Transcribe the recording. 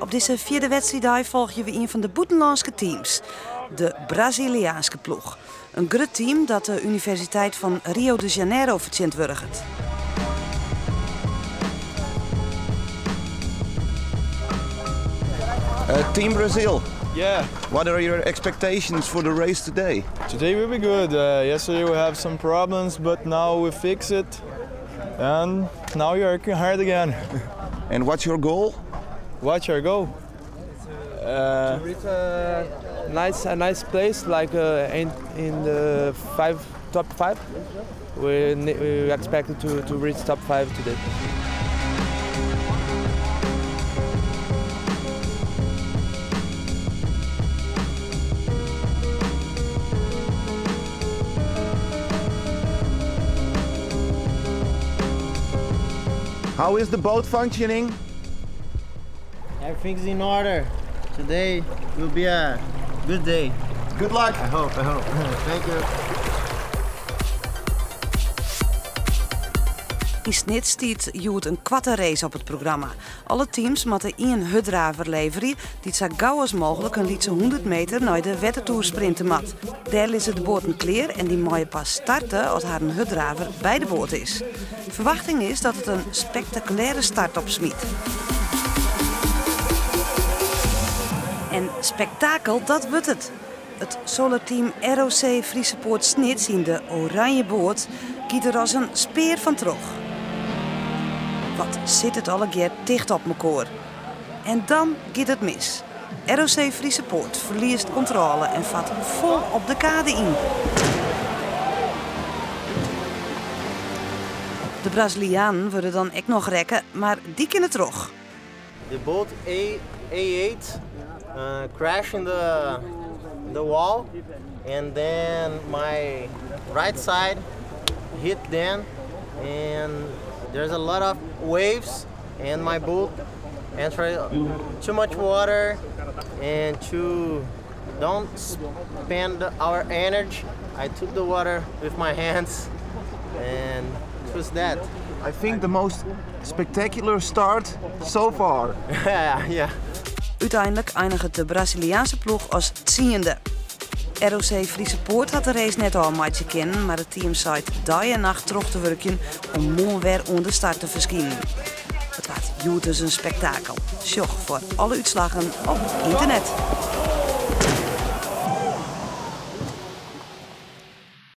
Op dizze fjirde wedstriiddei folgje we ien fan de bûtenlânske teams, de Braziliaanske ploech. In grut team dat de Universiteit fan Rio de Janeiro fertsjintwurdiget. Team Brazil. Yeah. What are your expectations for the race today? Today will be good. Yesterday we have some problems, but now we fix it. And now we are working hard again. And what's your goal? What's your goal? To reach a nice place like in the five top five. We expect to reach top five today. How is the boat functioning? Everything's in order. Today will be a good day. Good luck. I hope, I hope. Thank you. Yn Snits stiet hjoed in koarte race op it programma. Alle teams moatte ien hurddraver leverje dy't sa gau as mooglik in lytse 100 meter nei de wettertoer sprinte moat. Dêr lizze de boaten klear en dy meie pas starte as harren hurddraver by de boat is. Ferwachting is dat it in spektakulêre start opsmyt. En spektakel, dat wurdt it. It solarteam ROC Friese Poort Snits yn de oranje boat giet der as in spear fan troch. Wat sit it allegear ticht op mekoar. En dan giet it mis. ROC Friese Poort ferliest kontrôle en fart fol op de kade yn. De Brazilianen wurde dan ek noch rekke, mar dy kinne troch. The boat A8 crashed in the wall and then my right side hit them and there's a lot of waves and my boat entered too much water and to don't spend our energy I took the water with my hands and it was that. I think the most spectacular start so far. Yeah. Uteinlik einiget de Braziliaanske ploech as tsiende. ROC Friese Poort hat de race net ôfmeitsje kinnen, mar it team seit dei en nacht troch te wurkjen om moarn wer oan de start te ferskinen. It waard hjoed dus in spektakel. Sjoch foar alle útslaggen op ynternet.